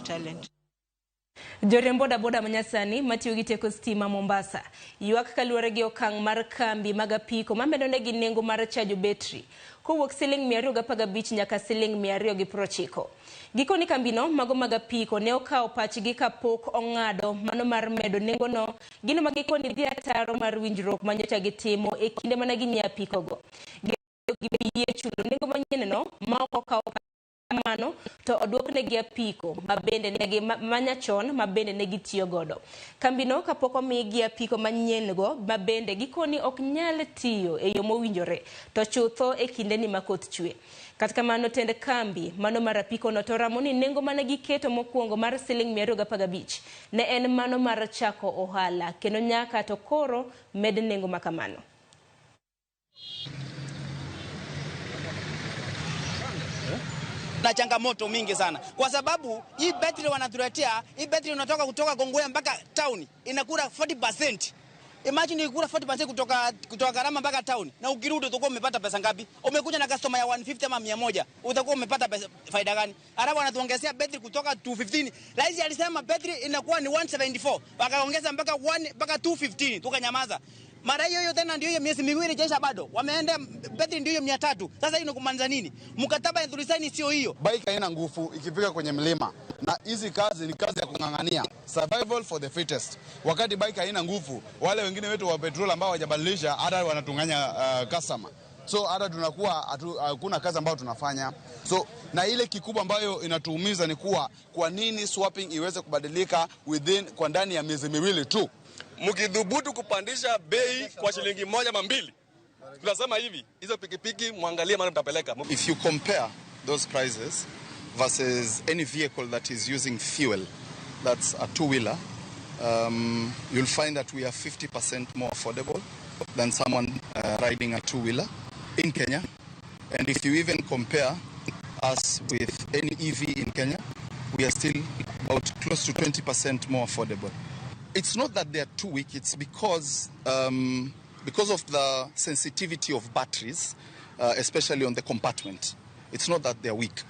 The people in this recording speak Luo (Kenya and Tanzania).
talent. Joriemb bodaboda manyasani matiyo gi teko stima Mombasa ywak kaluwore gi okang' mar kambi mag apiko mamedo negi nengo mar chajo betri kowuok siling 215 nyaka siling 290. Gikoni kambino mago mag apiko ne okawo pachgi kapok ong'ado mano mar medo nengono, gino ma gikoni dhi ataro mar winjruok manyocha gitimo e kinde mana ginyiewo apikogo. Giyie chulo nengo manyien no ma ok okawo mano to oduoknegi apiko mabende negi manyachon mabende ne gitiyo godo. Kambino kapok omigi apiko manyien go mabende gikoni ok nyal tiyo e yo mowinjore to chutho e kindeni ma koth chwe. Kata kamano tend kambi mano mar apiko no to ramo ni nengo mane giketo mokwongo mar siling 215 ne en mano mar chako ohala kendo nyaka to koro med nengo makamano. Na changamoto mingi sana kwa sababu hii betri wanatuletea, hii betri unatoka kutoka Kongowea mpaka town inakula 40%. Imagine ikula 40% kutoka gharama mpaka town, na ukirudi utakuwa umepata pesa ngapi? Umekuja na customer ya 150 ama 100, utakuwa umepata pesa, faida gani? Alafu wanatuongezea betri kutoka 215. Rais alisema betri inakuwa ni 174, wakaongeza mpaka 1 mpaka 215, tukanyamaza. Mara hiyo hiyo tena ndio hiyo miezi miwili jeisha bado wameenda betri ndio hiyo 300. Sasa hii inakumaanisha nini? Mkataba tulisaini sio hiyo. Bike haina nguvu ikifika kwenye mlima, na hizi kazi ni kazi ya kung'ang'ania, survival for the fittest. Wakati bike haina nguvu, wale wengine wetu wa petrol ambao hawajabadilisha hata wanatunganya customer, so hata tunakuwa hakuna kazi ambayo tunafanya. So na ile kikubwa ambayo inatuumiza ni kuwa kwa nini swapping iweze kubadilika within kwa ndani ya miezi miwili tu. Mkidhubutu kupandisha bei kwa shilingi 1 ama 2, tunasema hivi, hizo pikipiki muangalie mahali mtapeleka. If you compare those prices versus any vehicle that is using fuel, that's a two-wheeler, you'll find that we are 50% more affordable than someone riding a two-wheeler in Kenya. And if you even compare us with any EV in Kenya, we are still about close to 20% more affordable. It's not that they are too weak, it's because of the sensitivity of batteries, especially on the compartment. It's not that they are weak.